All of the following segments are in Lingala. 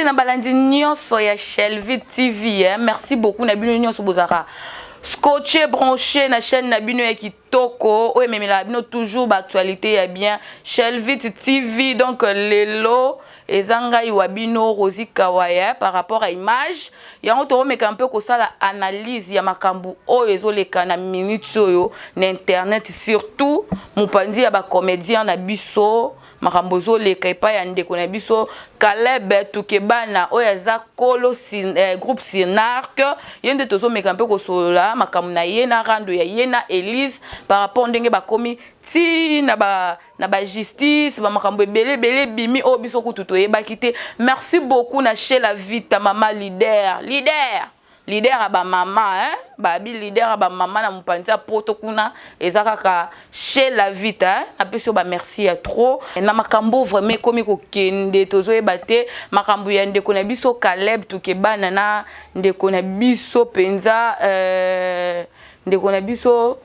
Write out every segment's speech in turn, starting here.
Na balandi nyonso ya Shelvi TV, eh? Merci beaucoup na bino nyonso bozalaka scotché, branché na chaîne na bino ya kitoko oyo ememelaka bino toujours baactualité ya bien, Shelvit TV. Donc lelo eza ngai wa bino Rosi Kawaya. Par rapport à image yango, tokomeka mpe kosala analyse ya makambo oyo ezoleka na minute oyo na internet, surtout mopanzi ya bacomédien na biso. Makambo ezoleka epai ya ndeko na biso Caleb Tukebana, oyo aza kolo groupe Sinark, ye nde tozomeka mpe kosolola makambo na ye na rando ya ye na Elise, par rapport ndenge bakomi ti na bajustice, bamakambo ebele ebele ebimi oyo biso kutu toyebaki te. Merci beaucoup na Shela Vita, mama leader, leader, leader ya bamama, hein? Babi leader ya bamama na mopanzi ya Poto kuna eza kaka chez la Vita, hein? Napesi yo bamerci ya trop. Na makambo vraiment ekomi kokende, tozoyeba te makambo ya ndeko na biso Caleb Tukebana na ndeko na biso mpenza, ndeko na biso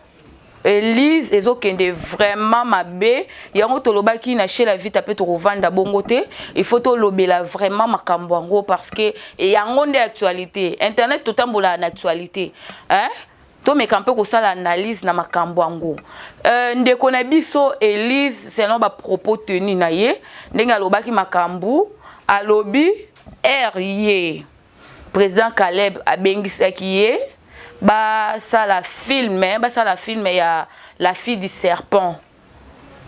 Elise, ezokende vraiment mabe. Yango tolobaki na chez la Vita mpe tokovanda bongo te, il faut tolobela vraiment makambo yango, parce que yango nde actualité. Internet, totambolaka na actualité, hein? Tomeka mpe kosala analyse na makambo yango. Ndeko na biso Elise, selon bapropos tenu na ye, ndenge alobaki makambo, alobi ye président Caleb abengisaki ye basala film ya La fille du serpent.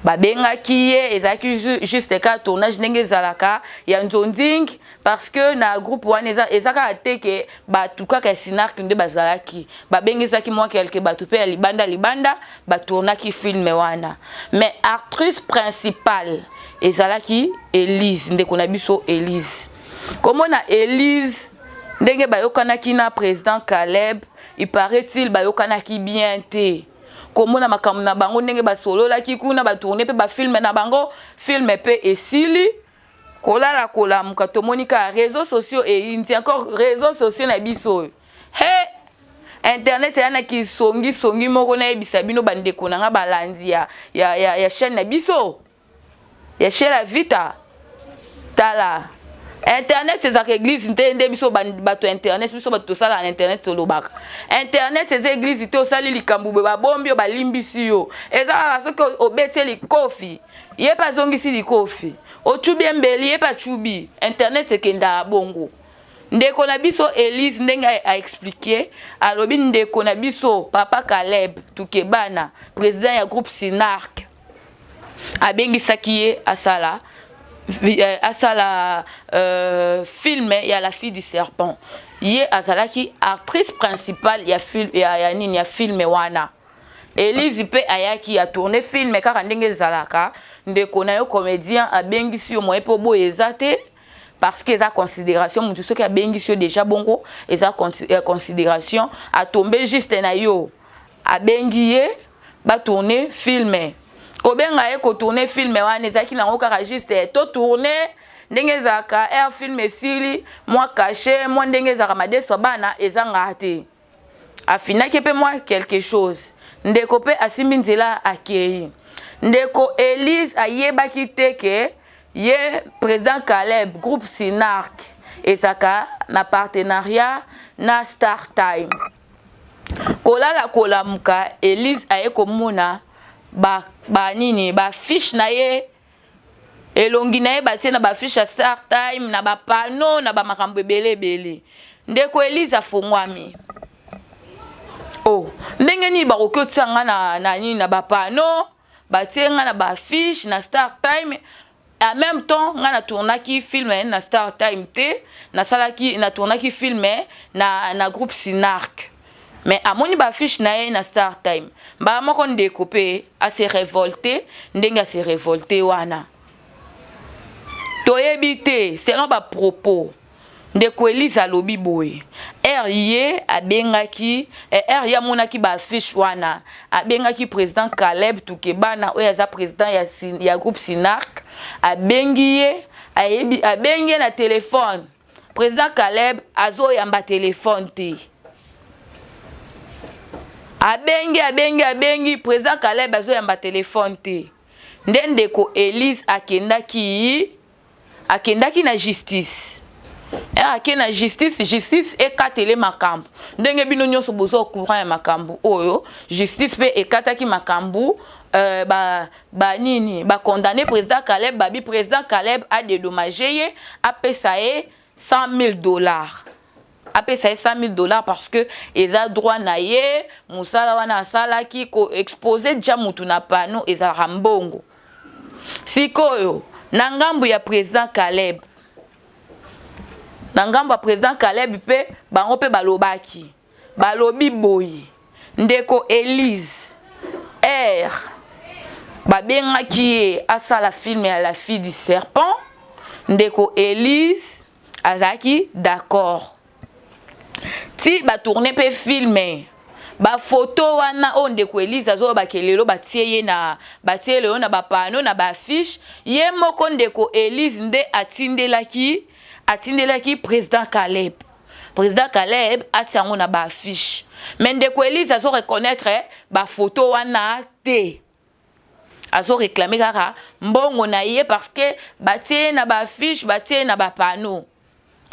Babengaki ye, ezalaki juste ka tournage ndenge ezalaka ya nzonzing, parce que na groupe wana eza kaka te ke bato kaka ya Sinark nde bazalaki. Babengisaki mwa quelque bato mpe ya libanda libanda, batournaki film wana, mais actrice principale ezalaki Elise, ndeko na biso Elise. Komona Elise, ndenge bayokanaki na président Caleb, il paraît-il bayokanaki bien te. Komona makambo na bango ndenge basololaki kuna, batourne mpe bafilm na bango, film mpe esili. Kolala kolamuka, tomoni kaka réseaux sociaux eyindi encore. Réseaux sociaux na biso oyo, he, internet eya na kisongisongi moko. Nayebisa bino, bandeko na nga balandi ya chaîne na biso ya Chez la Vita, tala, internet ezalaka église te. Nde biso bato ya internet, biso bato tosalaka na internet, tolobaka internet eza église te. Osali likambo boye, babombi yo, balimbisi yo. Eza kaka soki obeti likofi, ye mpe azongisi likofi, ocubi embeli, ye mpe acubi. Internet ekendaka bongo. Ndeko na biso Elise, ndenge aexpliquer, alobi ndeko na biso papa Caleb Tukebana, président ya groupe Sinark, abengisaki ye asala film ya La fille du serpent. Ye azalaki actrice principale ya film, ya nini, ya film wana. Elise mpe ayaki atourne film kaka ndenge ezalaka. Ndeko na yo comédien abengisi yo, moye mpo boye eza te, parce que eza considération. Motu soki abengisi yo déjà bongo, eza considération. Atombe juste na yo, abengi ye batourne film. Kobenga ye kotourne film wana, ezalaki nango kaka juste totourne ndenge ezalaka. Air film esili, mwa cachet, mwa ndenge ezalaka madeso bana ezangaka te, afinaki mpe mwa quelque chose. Ndeko mpe asimbi nzela, akei. Ndeko Elise ayebaki te ke ye président Caleb, groupe Sinark ezalaka na partenariat na Star Time. Kolala kolamuka, Elise aye komona banini, ba bafiche na ye, elongi na ye batie na bafiche ya Star Time, na bapano, na bamakambo ebele ebele. Ndeko Elise afongwami: o oh, ndenge nini bakoki otia nga na nini, na bapano, batie nga na bafiche na Star Time? En même temps nga natournaki film na Star Time te, nasalaki, natournaki film na groupe Sinark, mais amoni bafiche na ye na Star Time. Mbala moko ndeko mpe ase révolte. Ndenge ase révolte wana, toyebi te. Selon bapropos, ndeko Elise alobi boye: ere ye abengaki, ere ye amonaki baaffiche wana, abengaki président Caleb Tukebana, oyo aza président ya groupe Sinark. Abengi ye, ayebi, abengi ye na telefone, président Caleb azoyamba telefone te. Abengi, abengi, abengi, président Caleb azoyamba telefone te. Nde ndeko Elise akendaki na justice. Ake na justice, justice ekatele makambo ndenge bino nyonso boza courant ya makambo oyo. Justice mpe ekataki makambo, banini ba bacondamner président Caleb. Babi président Caleb adédommager ye, apesa ye 100 000 $, apesa ye 100 000 $ parce que eza droit na ye. Mosala wana asalaki, koexposer dia mutu na panneau, ezalaka mbongo. Sikoyo na ngambu ya président Caleb, na ngambo ya président Caleb mpe, bango mpe balobaki, balobi boye: ndeko Elise R, babengaki ye asala film ya La Fille du Serpent. Ndeko Elise azalaki d'accord, ti batourner mpe film. Bafoto wana oyo ndeko Elise azolobaka lelo, batie ye na, batie lelo na bapanneau, na baaffiche, ye moko ndeko Elise nde atindelaki président Caleb. Président Caleb atia yango na baaffiche, mais ndeko Elise azoreconnaître bafoto wana te, azoréclamer kaka mbongo na ye parce que batie ye na baaffiche, batie ye na bapanneau,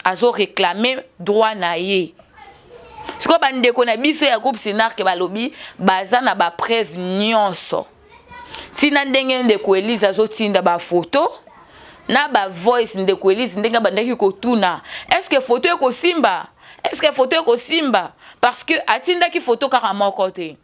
azoréclamer droit na ye. Sikoyo bandeko na biso ya groupe Sinarke balobi baza na bapreuve nyonso, ntina ndenge ndeko Elise azotinda bafoto na bavoice. Ndeko Elise ndenge abandaki kotuna: est ce que foto ekosimba? Est ce que foto ekosimba? Parce que atindaki foto kaka moko te,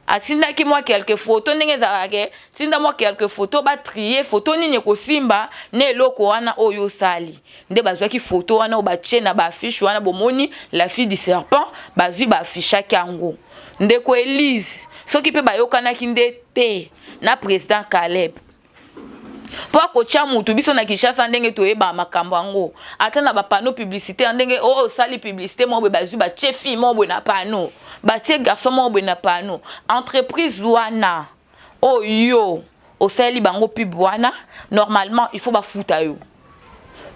atindaki mwa quelque photo. Ndenge ezalaka, tinda mwa quelque photo, batrier photo nini ekosimba na eloko wana oyo osali. Nde bazwaki photo wana oyo batie na baaffiche wana. Bomoni La Fille du Serpent, bazwi baaffichaki yango. Ndeko Elise, soki mpe bayokanaki nde te na président Caleb mpo akotia mutu, biso na Kinshasa ndenge toyeba makambo yango, ata na bapanneau publicité, ndenge oyo osali publicité moko boye, bazwi batie fille moko boye na panneau, batie garçon moko boye na panneau, entreprise wana oyo osaleli bango pub wana, normalement il faut bafuta yo,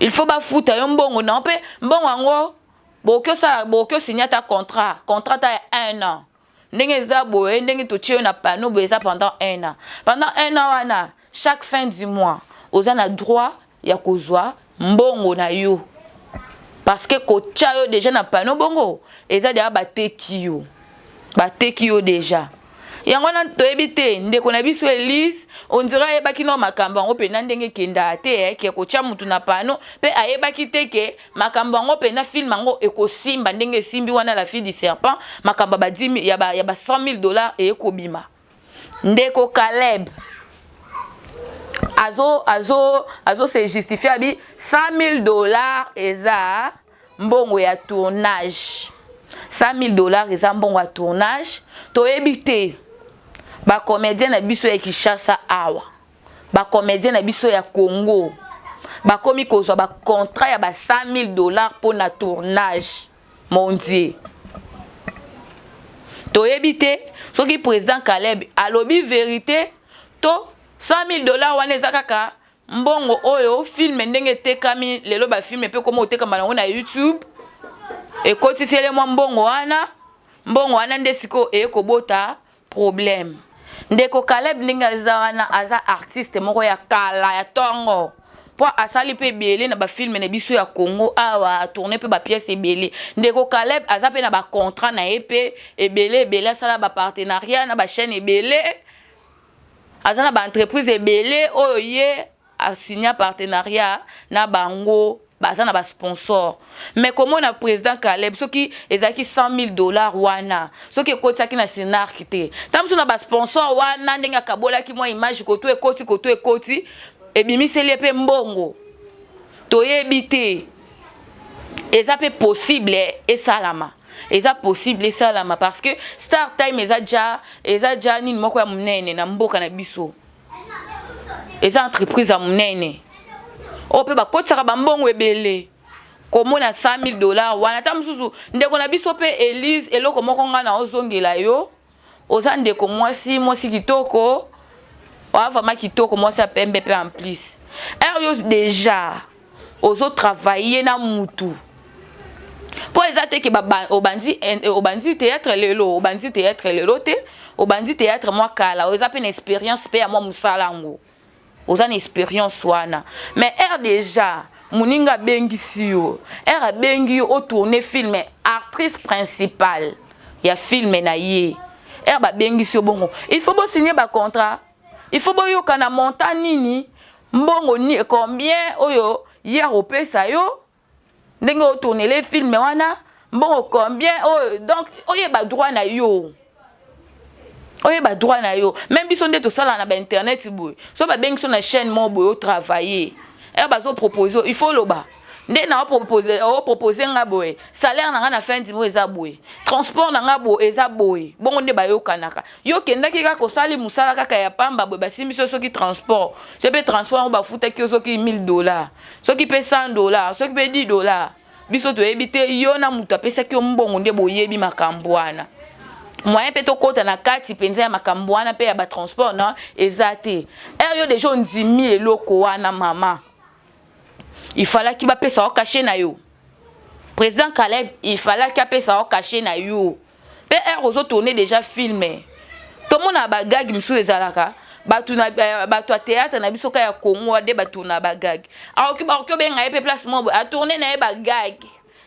il faut bafuta yo mbongo na mpe mbongo yango. Bokoki osala, bokoki osigne ata contrat, contrat ta ya un an. Ndenge eza boye, ndenge totie yo na panneau boye, eza pendant un an. Pendant un an wana, chaque fin du mois oza na droit ya kozwa mbongo na yo, parce que kotia yo déjà na panneau bongo eza deja bateki yo, bateki yo déjà. Yango wana toyebi te. Ndeko na biso Elise, on dirait ayebaki no makambo yango mpenza ndenge ekendaka te, ke kotia mutu na panneau mpe ayebaki te ke makambo yango mpenza, film yango ekosimba ndenge esimbi wana, La Fille du Serpent. Makambo ya ba 100 000 $ eyekobima. Ndeko Caleb azo se justifier, abi 100 000 $ eza mbongo ya tournage, 100 000 $ eza mbongo ya tournage. Toyebi te, bacomédien na biso ya Kinshasa awa, bacomédien na biso ya Congo bakomi kozwa bacontrat ya ba 100 000 $ mpona tournage. Mon Dieu, toyebi te soki président Caleb alobi vérité to 100 000 $ wana eza kaka mbongo oyo film ndenge etekami lelo. Bafilm mpe koma otekama yango na YouTube, ekotisele mwa mbongo wana. Mbongo wana nde sikoyo eye kobota problème. Ndeko Caleb ndenge aza wana, aza artiste moko ya kala, ya ntongo, mpo asali mpe ebele na bafilm na biso ya Congo awa, atourner mpe bapièce ebele. Ndeko Caleb aza mpe na bacontrat na ye mpe ebele ebele, asala bapartenariat na bachaîne ebele, aza na baentreprise ebele oyo ye asigna partenariat na bango, baza na basponsor. Mais komona président Caleb, soki ezalaki 100 000 $ wana, soki ekotiaki na Sinark te, ta mosusu na basponsor wana, ndenge akabolaki mwa image koto ekoti, koto ekoti, ebimiseli ye mpe mbongo. Toyebi te, eza mpe possible esalama, eza possible esalama, parce que Star Time eza ja nini moko ya monene na mboka na biso, eza entreprise ya monene oyo mpe bakotisaka bambongo ebele. Komona 100 000 $ wana, ata mosusu ndeko na biso mpe Elise, eloko moko ngai na ozongela yo, oza ndeko mwasi, mwasi kitoko, oza vraiment kitoko, mwasi ya pembe mpe. En plus ere yo déjà ozotravailler na mutu, mpo eza te ke obandi théâtre lelo, obandi théâtre lelo te, obandi théâtre mwa kala, oza mpe na expérience mpe ya mwa mosala yango, oza na expérience wana. Mais ere déjà Moninga abengisi yo, ere abengi yo otourne film, actrice principale ya film na ye, ere babengisi yo bongo, il faut bosigne bacontrat, il faut boyokana montant nini, mbongo ni combien oyo ye akopesa yo ndenge otournele film wana, mbongo combien oyo. Donc oyeba droit na yo, oyeba droit na yo. Même biso nde tosala na bainternet boye, so babengi so na chaîne moko boye otravaille, ere bazopropose, il faut loba nde na opropose nga boye, salaire na nga na fin du mois eza boye, transport na nga boye eza boye. Bongo nde bayokanaka. Yo okendaki kaka, osali mosala kaka ya pamba boye, basimbi so soki transport, so mpe transport yango bafutaki yo soki 1000 $, soki mpe 100 $, soki mpe 10 $, biso toyebi te. Yo na moto apesaki yo mbongo nde boyebi makambo wana. Moyen mpe tokɔta na kati mpenza ya makambo wana mpe ya batransport na eza te. Ere yo déjà ondimi eloko wana, mama, il fallaki bapesa yo cachet na yo. Président Caleb, il fallaki apesa yo cachet na yo. Mpe ere ozotourne déjà film, tomona bagag misusu ezalaka bato na bato ya théâtre na biso ka ya Congo nde batourna bagag. Akoki obenga ye mpe place moko boye, atourne na ye bagag,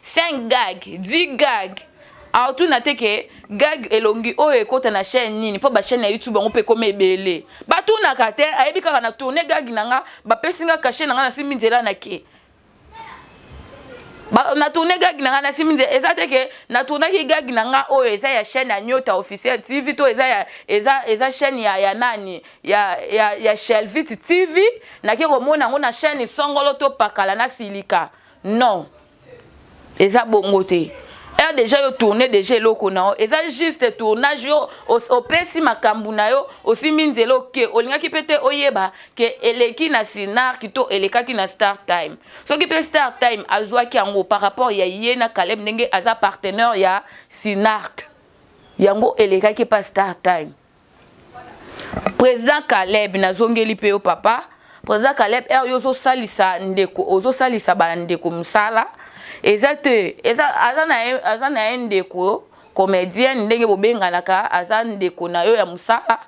5 gag, 10 gag, aotuna te ke gag elongi oyo ekota na chaîne nini, mpo bachaîne ya YouTube yango mpe ekoma ebele. Batunaka te, ayebi kaka na tourne gag na nga, bapesi nga cachet na nga, nasimbi nzela na ke na tourne gag na nga, nasimbi nzela. Eza te ke natournaki gag na nga oyo eza ya chaîne ya Nyota Officiel TV to eza ya eza chaîne ya nani, ya Shelvit TV, nake komona yango na chaîne songolo to pakala na silika. Non, eza bongo te. Ere déjà yo tourne déjà eloko na yo, eza juste tournage, yo opesi makambo na yo, osimbi nzela oke. Olingaki mpe te oyeba ke eleki na Sinark to elekaki na Star Time. Soki mpe Star Time azwaki yango par rapport ya ye na Caleb, ndenge aza partenaire ya Sinark, yango elekaki mpa Star Time. Président Caleb, nazongeli mpe yo, papa président Caleb. Ere yo ozosalisa ndeko, ozosalisa bandeko mosala, eza te eza aza na ye ndeko comédienne, ndenge bobenganaka, aza ndeko na yo ya mosala.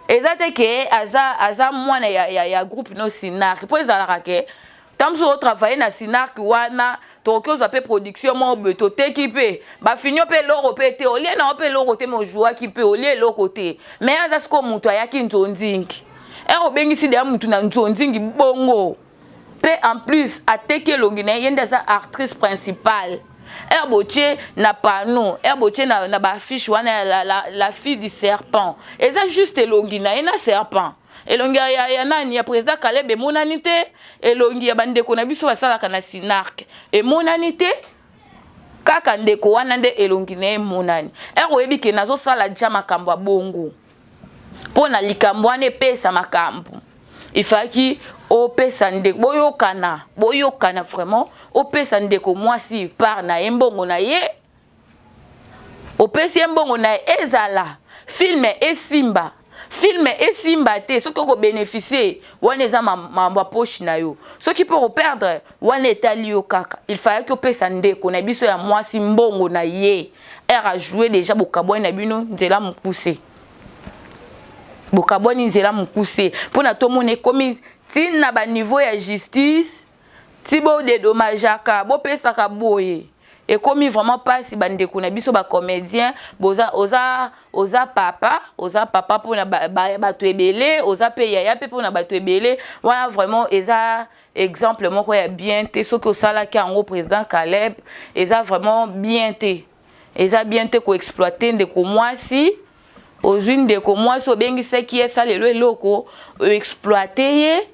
Eza te ke aza mwana ya groupe no Sinark, mpo ezalaka ke ntango mosusu otravaille na Sinark wana, tokoki ozwa mpe production moko boye, toteki mpe bafinio mpe eloko mpe te, olie nango mpe eloko te, me ozwwaki mpe olie eloko te. Me aza sikoyo moto ayaki nzonzingi, ere obengisi deya motu na nzonzingi bongo mpe en plus ateki elongi na ye, ye nde aza actrice principale. Ere botie na panneau, ere botie na baaffiche wana ya la fille du serpent, eza juste elongi na ye na serpent. Elongi ya nani, ya président Caleb emonani te, elongi ya bandeko na biso basalaka na Sinark emonani te, kaka ndeko wana nde elongi na ye emonani. Ere oyebi ke nazosala ja makambo ya bongo mpo na likambo wana epesa makambo, ifaki opesa ndeko, boyokana, boyokana vraiment, opesa ndeko mwasi part na ye, mbongo na ye. Opesi ye mbongo na ye, ezala film esimba, film esimba te, soki okobénéficie wana eza mambo ya poche na yo, soki mpo koperdre wana etali yo kaka. Il fallaki opesa ndeko na biso ya mwasi mbongo na ye. Ere ajoue déjà, bokabwani na bino nzela mokuse, bokabwani nzela mokuse, mpona tomona ekomi ntina baniveau ya justice ti bodédommageaka, bopesaka boye, ekomi vraiment mpasi. Bandeko na biso bacomédien, boza oza papa, oza papa mpona bato ebele, oza mpe yaya mpe mpona bato ebele. Wana vraiment eza exemple moko ya bien te. Soki osalaki yango, président Caleb, eza vraiment bien te, eza bien te koexploite ndeko mwasi. Ozwi ndeko mwasi, obengisaki ye esalelo eloko, oexploite ye,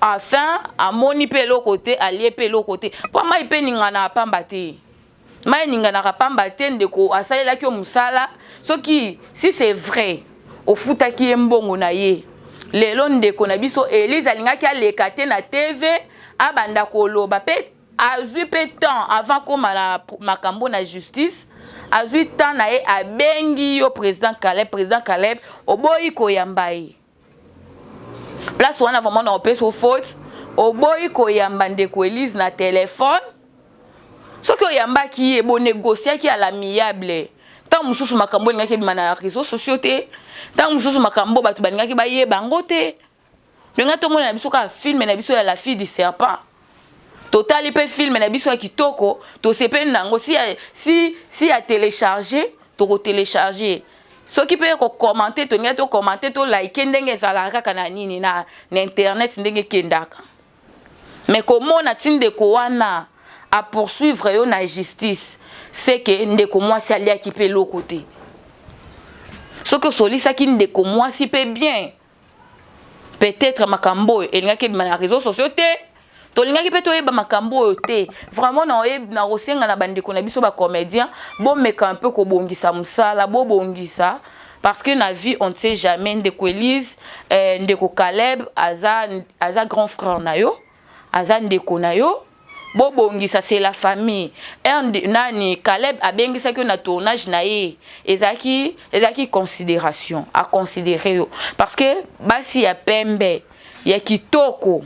afin amoni mpe eloko te, alie mpe eloko te, mpo mai mpe eninganaka pamba te, mai eninganaka pamba te. Ndeko asalelaki yo mosala, soki si c'est vrai ofutaki ye mbongo na ye, lelo ndeko na biso Elise alingaki aleka te na TV, abanda koloba mpe azwi mpe temps avant koma na makambo na justice. Azwi temps na ye, abengi yo, président Caleb. Président Caleb, oboyi koyamba ye. Place wana vraiment na opesa faute, oboyi koyamba ndeko Elise na telefone. Soki oyambaki ye, bonégociaki à l'amiable, ntango mosusu makambo elingaki ebima na réseaux sociaux te, ntango mosusu makambo bato balingaki bayeba yango te. Ndenge tomona na biso kaka film na biso ya La fille du serpent. Totali mpe film na biso ya kitoko, tosepeli na yango. Si, si, si ya télécharge, tokotélécharge. Soki mpe kocommenter, tolingi tocommenter, toliker ndenge ezalaka kaka na nini na internet, ndenge ekendaka. Mais komona ti ndeko wana apoursuivre yo na justice, c'est que ndeko mwasi aliaki mpe eloko te. Soki osolisaki ndeko mwasi mpe bien, peut-être makambo oyo elingaki ebima na réseaux sociaux te, tolingaki mpe toyeba makambo oyo te. Vraiment, na kosenga na bandeko na biso bacomédien, bomeka mpe kobongisa mosala, bobongisa, parce que na vie, on ne sait jamais. Ndeko Elise, ndeko Caleb aza grand frère na yo, aza ndeko na yo. Bobongisa, c'est la famille. Nani, Caleb abengisaki yo na tournage na ye, ezalaki considération, aconsidérer yo, parce que basi ya pembe ya kitoko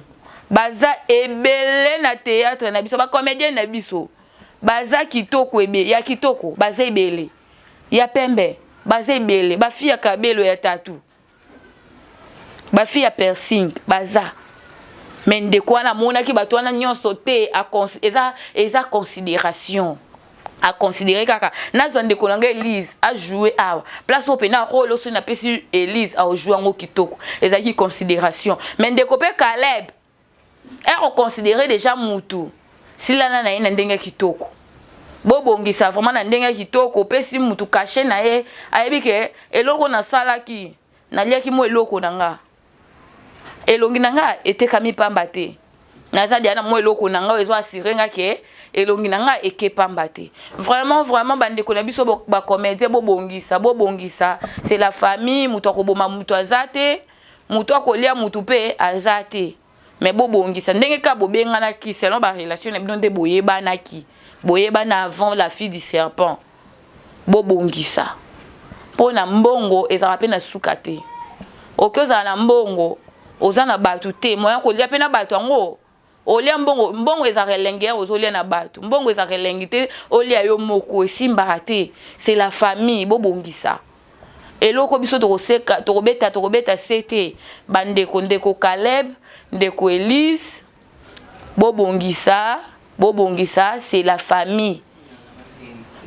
baza ebele na théâtre na biso. Bacomédien na biso baza kitoko ebe, ya kitoko baza ebele, ya pembe baza ebele. Bafille ya kabelo, ya tatu, bafille ya piercing baza. Mais ndeko wana amonaki bato wana nyonso te. Eza considération, aconsidérer kaka nazwa ndeko na ngai Elise ajoue awa place oyo mpena rôle oyo soki napesi Elise, aojoue yango kitoko. Ezalaki considération. Mais ndeko mpe Caleb akoconsidérer déjà mutu silana na ye na ndenge ya kitoko. Bobongisa vraiment na ndenge ya kitoko. Opesi mutu cachet na ye, ayebi ke eloko nasalaki, naliaki mo eloko na nga, elongi na nga etekami pamba te, naza dia na mwa eloko na nga oyo ezo assurer nga ke elongi na nga eke pamba te. Vraiment, vraiment, bandeko na biso bacomédien, bobongisa, bobongisa, c'est la famille. Moto akoboma moto aza te, moto akolia motu mpe aza te. Mais bobongisa ndenge kaka bobenganaki, selon barelation na bino nde boyebanaki, boyebana avant la fille du serpent. Bobongisa mpo na mbongo ezalaka mpe na suka te. Oki ozala na mbongo, oza na bato te, moya kolia mpe na bato yango olia mbongo. Mbongo ezalaka elengi ya ozolia na bato, mbongo ezalaka elengi te olia yo moko, esimbaka te. C'est la famille. Bobongisa eloko biso tokoseka, tokobeta, tokobeta se te. Bandeko, ndeko Caleb, ndeko Elise, bobongisa, bobongisa, c'est la famille.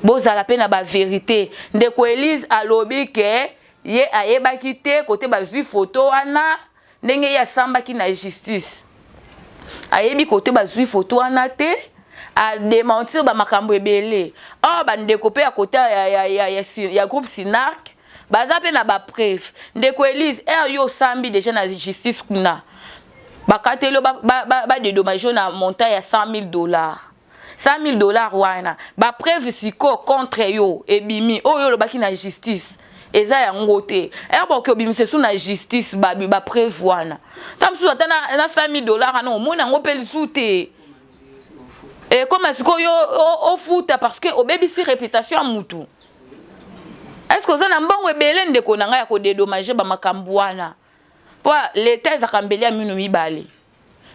Bozala mpe na bavérité. Ndeko Elise alobi ke ye ayebaki te kote bazwi foto wana. Ndenge ye asambaki na justice, ayebi kote bazwi foto wana te, adémentir bamakambo ebele. Or bandeko mpe ya kote ya groupe Sinark baza mpe na bapreuve. Ndeko Elise, ere yo osambi déjà na justice kuna, bakateli yo badédommager yo na montant ya 100 000 $. 100 000 $ wana, bapreuve sikoyo contre yo ebimi. Oyo olobaki na justice eza yango te. Ere boke obimisa esu na justice bapreuve wana, ta mosusu ata na 100 000 $ wana, omoni yango mpe lisu te. Ekoma sikoyo ofuta parce que obebisi réputation ya mutu. Est ce que oza na mbongo ebele, ndeko na ngai, ya kodédommager bamakambo wana? Mpo leta ezalaka mbeli ya mino mibale.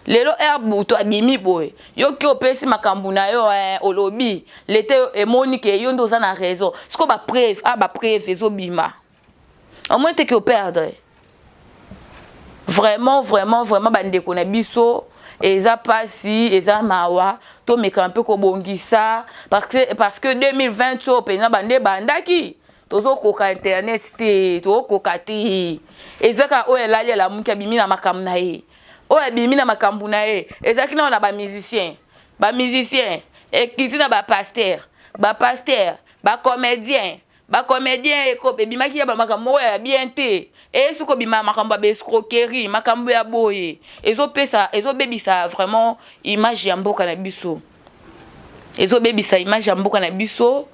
Lelo ere butu abimi boye, yoki opesi makambo na yo, olobi leta emoni ke yo nde oza na raison. Sikoyo bapreuve, bapreuve ezobima, omoni te ke operdre. Vraiment, vraiment, vraiment, bandeko na biso, eza mpasi, eza mawa. Tomeka mpe kobongisa parce que 2020 oyo mpenza bande ebandaki, tozokoka internet te, tokokoka te. Eza kaka oyo elali, alamuki, abimi na makambo na ye. Oyo abimi na makambo na ye ezalaki nao na bamusicien, bamusicien ekiti na bapasteur, bapasteur, bacomédien, bacomédien ebimaki ya bamakambo moko ya bien te. Eyesi kobima makambo ya baescroquerie, makambo ya boye ezopesa, ezobebisa vraiment image ya mboka na biso, ezobebisa image ya mboka na biso,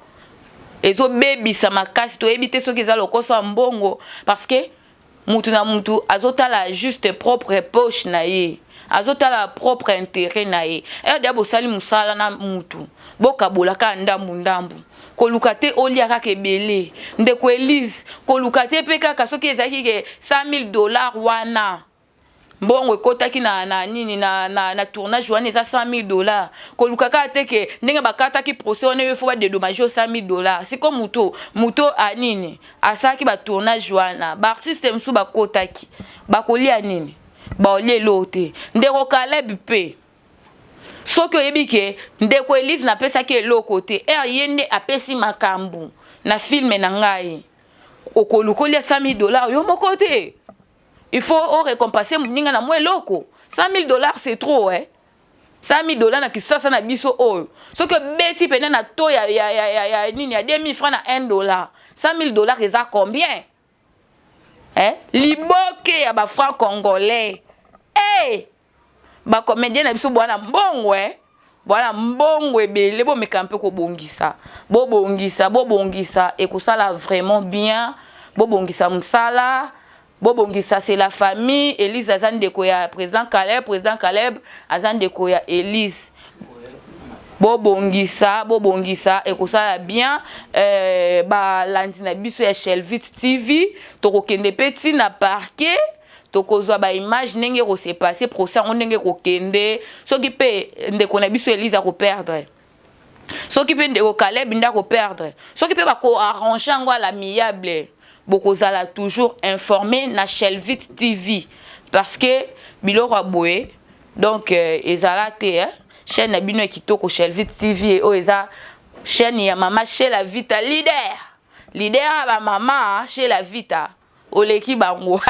ezobebisa makasi. Toyebi te soki eza lokoso ya mbongo, parce que mutu na mutu azotala juste propre poche na ye, azotala propre intérêt na ye. Erde bosali mosala na mutu, bokabola kaka ndambu ndambu. Koluka te olia kaka ebele. Ndeko Elise, koluka te mpe kaka soki ezalaki ke 100 000 $ wana, mbongo ekɔtaki na nini na tournage wana eza 100 000 $, koluka kaka te ke ndenge bakataki procès wana, yo faut badédommager yo 100 000 $. Siko moto anini asalaki batournage wana, baartiste mosusu bakɔtaki, bakolia nini? Baolia eloko te. Ndeko Caleb mpe Soki oyebi ke ndeko Elise napesaki eloko te, ere ye nde apesi makambo na film na ngai, okoluka olia 100 000 $ yo moko te. Il faut orécompense moninga na mwa eloko. 100 000 $, c'est trop, eh? 100 000 $ na kisasa na biso oyo, soki obeti pene na to ya nini, ya 2000 francs na 1 dollar, 100 000 dollars eza combien, eh? Liboke ya bafranc congolais. Hey! Bacomédien na biso, bwana mbongo, eh? Bwana mbongo ebele, bomeka mpe kobongisa, bobongisa, bobongisa, ekosala vraiment bien. Bobongisa mosala, bobongisa. C'est la famille. Elise aza ndeko ya président Caleb, président Caleb aza ndeko ya Elise. Bobongisa, bobongisa, ekosala bien. Balandi na biso ya Shelvit TV, tokokende mpe ntina parquet, tokozwa baimage ndenge ekose passer procès yango, ndenge ekokende. Soki mpe ndeko na biso Elise akoperdre, soki mpe ndeko Caleb nde akoperdre, soki mpe bakoarrange yango à l'amiable, bokozala toujours informé na Shelvit TV, parce que biloko ya boye donc ezala te, eh? Chaîne na bino ya kitoko, Shelvit TV, oyo eza chaîne ya mama Shela Vita, leader, leader ya bamama. Shela Vita oleki bango,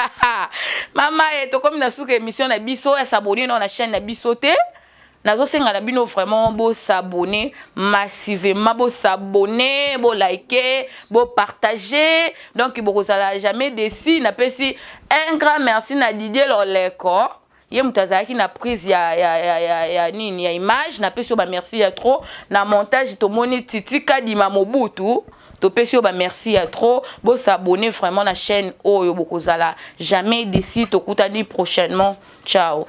mama ye. Tokomi na suka émission na biso. Ya s'abonner nao na chaîne na biso te, nazosenga na bino vraiment bos'abonner massivement, bos'abonner, bolike, bopartage, donc bokozala jamais déçus. Napesi un grand merci na Didier Loleko, ye moto azalaki na prise ya nini, ya image. Napesi yo bamerci ya trop. Na montage tomoni Titi Kadima Mobutu, topesi yo bamerci ya trop. Bos'abonner vraiment na chaîne oyo, bokozala jamais déçus. Tokutani prochainement, ciao.